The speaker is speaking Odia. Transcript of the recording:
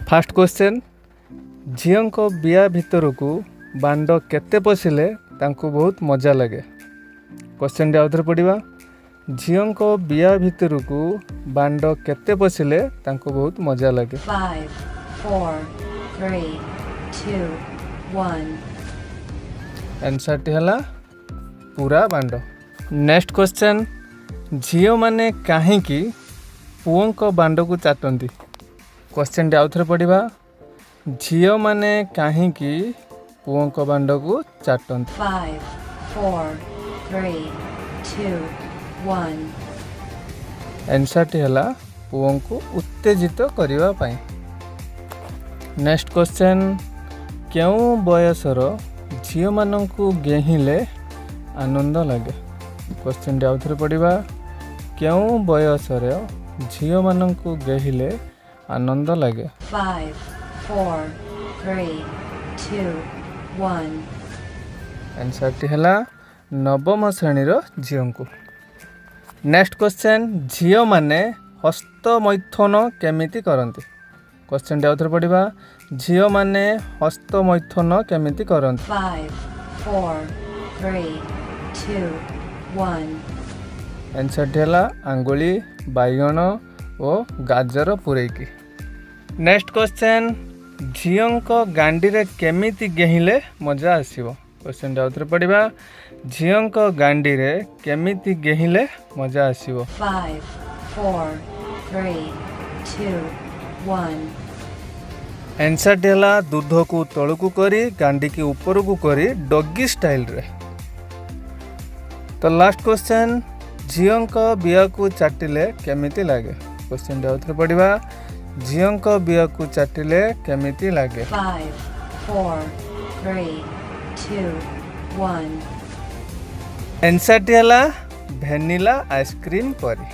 ଫାର୍ଷ୍ଟ କ୍ୱେଶ୍ଚେନ୍, ଝିଅଙ୍କ ବିଆ ଭିତରକୁ ବାଣ୍ଡ କେତେ ପଶିଲେ ତାଙ୍କୁ ବହୁତ ମଜା ଲାଗେ? କ୍ୱେଶ୍ଚେନ୍ଟି ଆଉଥରେ ପଢ଼ିବା। ଝିଅଙ୍କ ବିଆ ଭିତରକୁ ବାଣ୍ଡ କେତେ ପଶିଲେ ତାଙ୍କୁ ବହୁତ ମଜା ଲାଗେ? Five, four, three, two, one. ଆନ୍ସର୍ଟି ହେଲା ପୁରା ବାଣ୍ଡ। ନେକ୍ସଟ କ୍ୱେଶ୍ଚେନ୍, ଝିଅମାନେ କାହିଁକି ପୁଅଙ୍କ ବାଣ୍ଡକୁ ଚାଟନ୍ତି? କ୍ୱେଶ୍ଚେନ୍ଟି ଆଉଥରେ ପଢ଼ିବା। ଝିଅମାନେ କାହିଁକି ପୁଅଙ୍କ ବାଣ୍ଡକୁ ଚାଟନ୍ତି? Five, four, three, two, one. ଆନ୍ସର୍ଟି ହେଲା ପୁଅଙ୍କୁ ଉତ୍ତେଜିତ କରିବା ପାଇଁ। ନେକ୍ସଟ କ୍ୱେଶ୍ଚେନ୍, କେଉଁ ବୟସର ଝିଅମାନଙ୍କୁ ଗେହିଁଲେ ଆନନ୍ଦ ଲାଗେ? କ୍ୱେଶ୍ଚେନ୍ଟି ଆଉଥରେ ପଢ଼ିବା। କେଉଁ ବୟସର ଝିଅମାନଙ୍କୁ ଗେହିଲେ ଆନନ୍ଦ ଲାଗେ? Five, four, three, two, one. ଆନ୍ସର୍ଟି ହେଲା ନବମ ଶ୍ରେଣୀର ଝିଅଙ୍କୁ। ନେକ୍ସଟ କ୍ୱେଶ୍ଚେନ୍, ଝିଅମାନେ ହସ୍ତମୈଥୁନ କେମିତି କରନ୍ତି? କ୍ୱେଶ୍ଚେନ୍ଟି ଆଉଥରେ ପଢ଼ିବା। ଝିଅମାନେ ହସ୍ତମୈଥୁନ କେମିତି କରନ୍ତି? Five, four, three, two, one. ଆନ୍ସର୍ଟି ହେଲା ଆଙ୍ଗୁଳି, ବାଇଗଣ ଓ ଗାଜର ପୂରେଇକି। ନେକ୍ସଟ କ୍ୱେଶ୍ଚେନ୍, ଝିଅଙ୍କ ଗାଣ୍ଡିରେ କେମିତି ଗେହିଁଲେ ମଜା ଆସିବ? କ୍ୱେଶ୍ଚେନ୍ଟି ଆଉଥରେ ପଢ଼ିବା। ଝିଅଙ୍କ ଗାଣ୍ଡିରେ କେମିତି ଗେହିଁଲେ ମଜା ଆସିବ? Five, four, three, two, one. ଆନ୍ସର୍ଟି ହେଲା ଦୁଧକୁ ତଳକୁ କରି, ଗାଣ୍ଡିକି ଉପରକୁ କରି, ଡଗି ଷ୍ଟାଇଲରେ। ତ ଲାଷ୍ଟ କ୍ୱେଶ୍ଚେନ୍, ଝିଅଙ୍କ ବିଆକୁ ଚାଟିଲେ କେମିତି ଲାଗେ? କ୍ୱେଶ୍ଚେନ୍ଟି ଆଉଥରେ ପଢ଼ିବା। ଝିଅଙ୍କ ବିଆକୁ ଚାଟିଲେ କେମିତି ଲାଗେ? Five, four, three, two, one. ଆନ୍ସର୍ଟି ହେଲା ଭ୍ୟାନିଲା ଆଇସ୍କ୍ରିମ୍ ପରି।